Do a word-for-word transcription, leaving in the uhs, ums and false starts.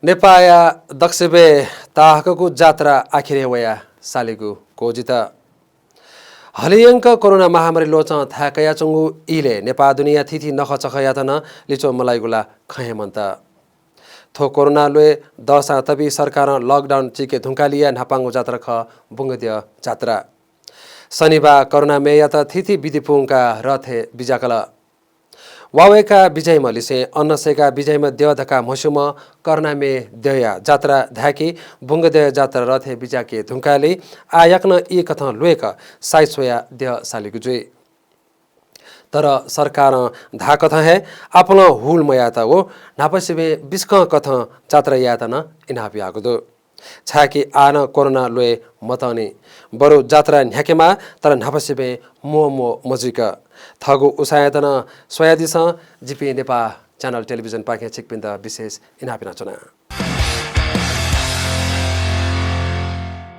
नेपाःया दक्वसिबय् ताःहाकःगु जात्रा आखिरय् वया सालीगु क्वजित। हलिंयंक कोरोना महामारी ल्वचं थाय् कयाच्वंगु इलय् नेपाः दुनेया थीथी नखःचखःयात नं लिच्वः मलाइगु ला खँ हे मन्त। थ्व कोरोना ल्वय् दःसां तबि सरकारं lockdown चीके धुंकालिया न्हापांगु जात्रा खः बुंगद्यः जात्रा। शनिबाः करुणामययात थीथी विधि पुंकाः रथय् बिज्याकल। वा वय्काः बिज्याइम्ह लिसें अन्न सय्काः बिज्याइम्ह द्यः धकाः म्हस्यूम्ह करुणामय द्यःया जात्रा धाय्के बुंगद्यः जात्रा रथय् बिज्याके धुंकाले आः याकनं ई कथं ल्वय्क साइत स्वयाः द्यः सालीगु जुइ। तर सरकारं धाःकथं हे आपालं हुल मयायेत व न्हापासिबें बिस्कं कथं जात्रा यायेत नं इनाप याःगु दु। छाय्के आः नं कोरोना ल्वय् मतःनि, बरु जात्रा न्ह्याकेमाः, तर न्हापासिबें म्वः म्वः मजुइक। थःगु उसाँय्‌यात नं स्वयादिसँ, जिपिं नेपाः च्यानल टेलिभिजनपाखें छिकपिन्त विशेष इनाप यानाच्वना।